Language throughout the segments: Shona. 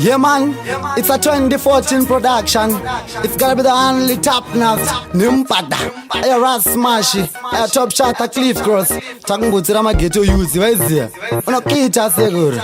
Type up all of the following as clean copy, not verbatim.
Yeah man, it's a 2014 production. It's gonna be the only top notch. Nimpada, Aya Ras Smash, Aya Top Shot Cliff Cross. Takungutsira maghetto youths waiziya. Unokiita sekuru.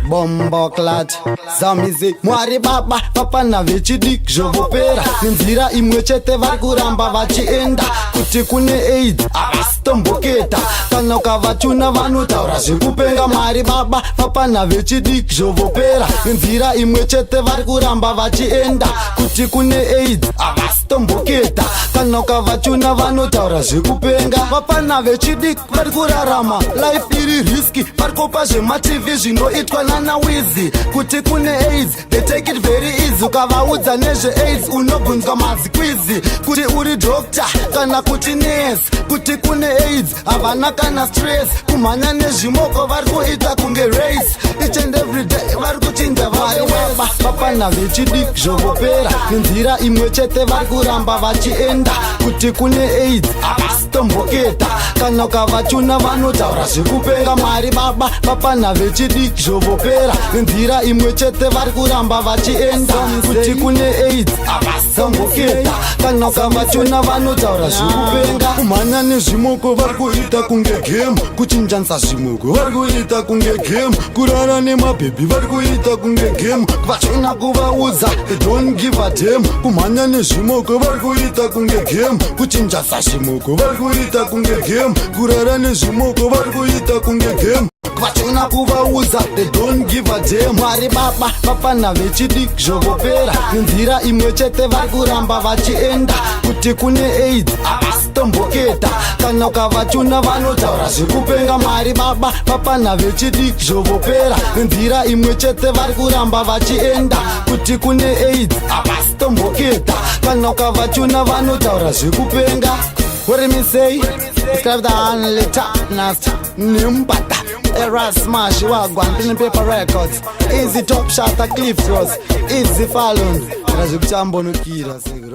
Bombo clat zamizi Mwari baba vapana vechidiki zvovopera nenzira imwe chete vari kuramba vachienda kuti kune AIDS havasitomboketa kana ukavatuna vanotaura zvekupenga. Mwari baba vapana vechidiki zvovopera nenzira imwe chete vari kuramba vachienda kuti kune AIDS havasitomboketa kana ukavatuna vanotaura zvekupenga. Vapana vechidiki vari kurarama life iri risky, vari kupa zvemaTV zvinoitwa nana Wizi kuti kune AIDS. They take it very easy. Ukavaudza nezveAIDS unobvunzwa mazikwizi kuti uri doctor kana kuti nurse. Kuti kune AIDS havana kana stress. Kumhanya nezvimoko vari kuita kunge race. Each and every day vari kuchinja vari. Vapana vechidiki zvovopera nenzira imwe chete vari kuramba vachienda kuti kune AIDS havasitomboketa kana ukavatuna vanotaura zvekupenga. Mwari baba vapana vechidiki zvovopera nenzira imwe chete vari kuramba vachienda kuti kune AIDS havasitomboketa kana ukavatuna vanotaura zvekupenga. Kumhanya nezvimoko vari kuita kunge game, kuchinjanisa zvimoko vari kuita kunge game, kurara nemabhebhi vari kuita kunge game, vachina kuvaudza they don't give a damn. Kumhanya nezvimoko vari kuita kunge game, kuchinjanisa zvimoko vari kuita kunge game, kurara nezvimoko vari kuita kunge game, vachina kuvaudza they don't give a damn. Mwari baba vapana vechidiki zvovopera nenzira imwe chete vari kuramba vachienda kuti kune AIDS havasitomboketa kana ukavatuna vanotaura zvekupenga. Mwari baba vapana vechidiki zvovopera nenzira imwe chete vari kuramba vachienda kuti kune AIDS havasitomboketa kana ukavatuna vanotaura zvekupenga. What me say? Describe the only top nast Nimbata Era Smash Wagwan Pen and Paper Records, Easy Top Shot Cliff Cross Easy Falun. Kana zvekuchambonokira sekuru.